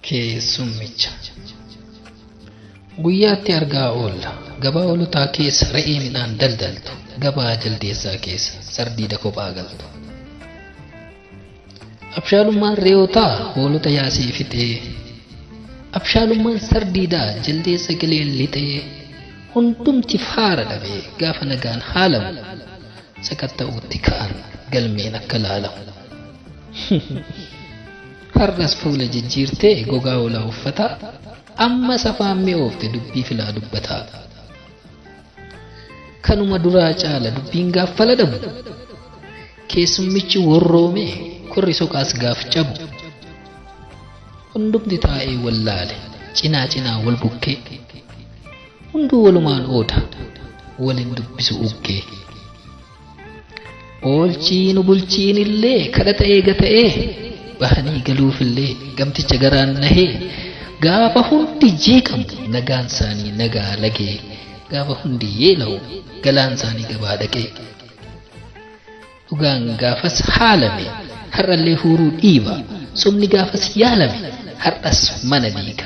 Keessummicha. Guyyaatti argaa oolla. Gabaa hoolotaa keessa re'ee midhaan daldaltu. Gabaa jaldeessaa keessa sardiida kophaa galtu. Abshaalummaan re'ootaa hoolota yaasee fixee. Abshaalummaan sardiidaa jaldeessa qileen lixee. Hundumti faara dhabee gaafa nagaan haalamu sakatta'uutti ka'an galmeen akka laalamu. Har'as fuula jijjiirtee gogaa hoolaa uffataa amma safaan mi'oofte dubbii filaa dubbataa. Kanuma duraa caala dubbiin gaaf fala dhabu. Keessummichi worroomee korri soqaas gaaf cabu. Hundumti taa'ee wallaale cinaa cinaa wal bukkee. Hunduu walumaan ooda walin dubbisu uggee. Oolchiinu bulchiin illee kadhata eega ta'ee bahanii galuufillee gamticha garaan nahee gaafa hundi jeeqamu nagaan isaanii nagaa lagee gaafa hundi yeela'u galaan isaanii gabaa dhaqee. Dhugaan gaafas haalame har'allee huuruu dhiiba sobni gaafas yaalame har'as mana diiga.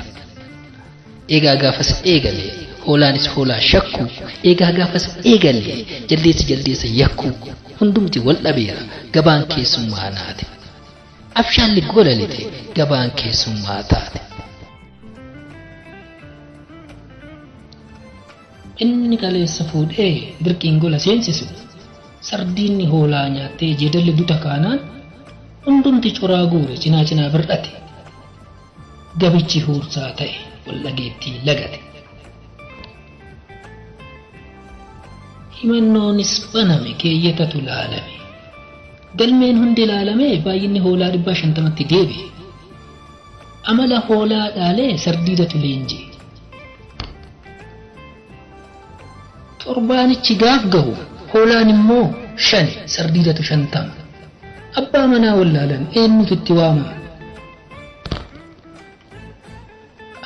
Eegaa gaafas eegale hoolaanis hoolaa shakku eegaa gaafas eegale jaldeessi jaldeessa yakku hundumti wal dhabeera gabaan keessummaa naate. Abshaalli gola lixe gabaan keessummaa taate. Inni kaleessa fuudhee dirqiin gola seensisu sardiinni hoolaa nyaattee jeedalli duta kaanaan hundumti coraa guure cinaa cinaa bir'ate. Gabichi huursaa ta'e wal dhageettii lagate. Himannoonis baname keeyyatatu laalame. Galmeen hundi laalamee baay'inni hoolaa 150tti deebi'e. Amala hoolaa dhaalee sardiidatu leenji'e. Torbaanichi gaaf gahu hoolaan immoo shani sardiidatu 50. Abbaa manaa wallaalan eenyutu itti waamama?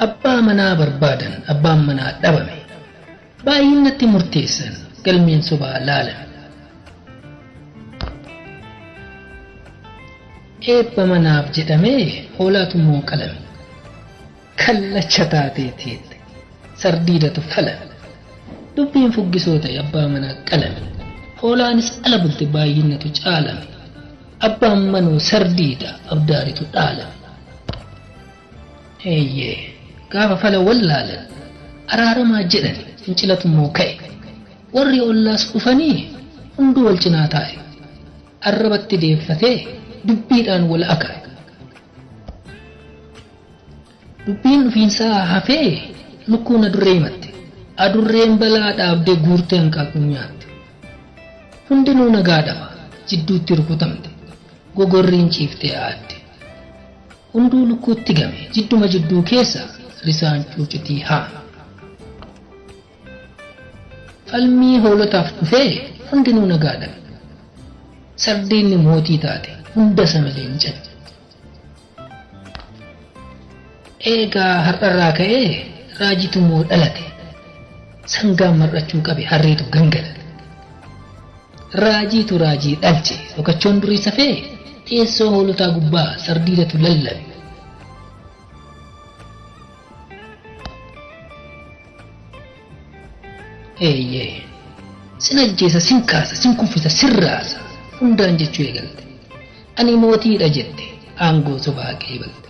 Abbaa manaa barbaadan abbaan manaa dhabame. Baay'inatti murteessan galmeen sobaa laalame. Eebba manaaf jedhamee hoolaatu immoo qalame. Kallacha taatee teette sardiidatu falame. Dubbiin fuggisoo ta'e abbaa manaa qalame. Hoolaanis ala bulte baay'inatu caalame. Abbaan manoo sardiida abdaaritu dhaalame. Eeyyee gaafa fala wallaalan araaramaa jedhani fincilatu immoo ka'e. Warri ollaas dhufanii hunduu wal cinaa taa'e. Arrabatti deeffatee dubbiidhaan wal akaa'e. Dubbiin dhufiinsaa hafee lukkuun adurree himatte. Adurreen balaa dhaabdee guurtee hanqaaquu nyaatte. Hundinuu nagaa dhaba jidduutti rukutamte. Gogorriin ciiftee aadde. Hunduu lukkuutti game jidduma jidduu keessa risaan cuucitii haame. Falmii hoolotaaf dhufee hundinuu nagaa dhabe. Sardiinni mootii taate hunda samalee hin cabe. Eegaa har'arraa ka'ee raajitu moo dhalate. Sangaan mar'achuu qabe harreetu gangalate. Raajiitu raajii dhalche dhokachoon durii safee teessoo hoolotaa gubbaa sardiidatu lallabe. Eeyyee sin ajjeesa sin kaasa sin kuffisa sin raasa hundaan jechuu eegalte. Ani mootiidha jette aangoo sobaa qeebalte.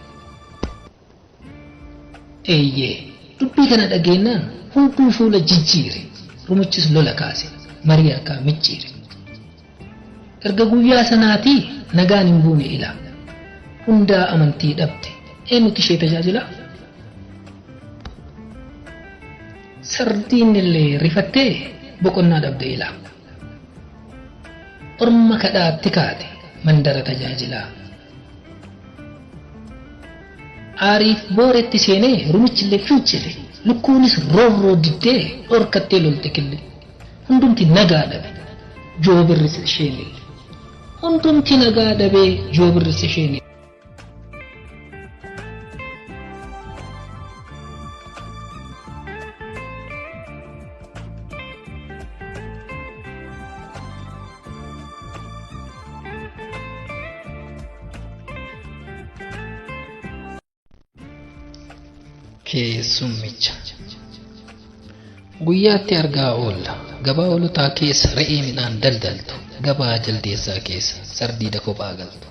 Eeyyee dubbii kana dhageennaan hunduu fuula jijjiire rumichis lola kaase marii harkaa micciire. Erga guyyaa sanaatii nagaan hin buune ilaa. Hundaa amantii dhabde eenyutu ishee tajaajila? Sardiin illee rifattee boqonnaa dhabde ilaa. Orma kadhaatti kaate mandara tajaajilaa. Aariif booretti seenee rumichillee fincile lukkuunis roorroo diddee dhorkattee lolte kille. Hundumti nagaa dhabe joobirris isheen illee. Hundumti nagaa dhabee joobirris isheen Keessummicha. Guyyaatti argaa oolla. Gabaa oolotaa keessa re'ee midhaan daldaltu. Gabaa jaldeessaa keessa sardiida kophaa galtu.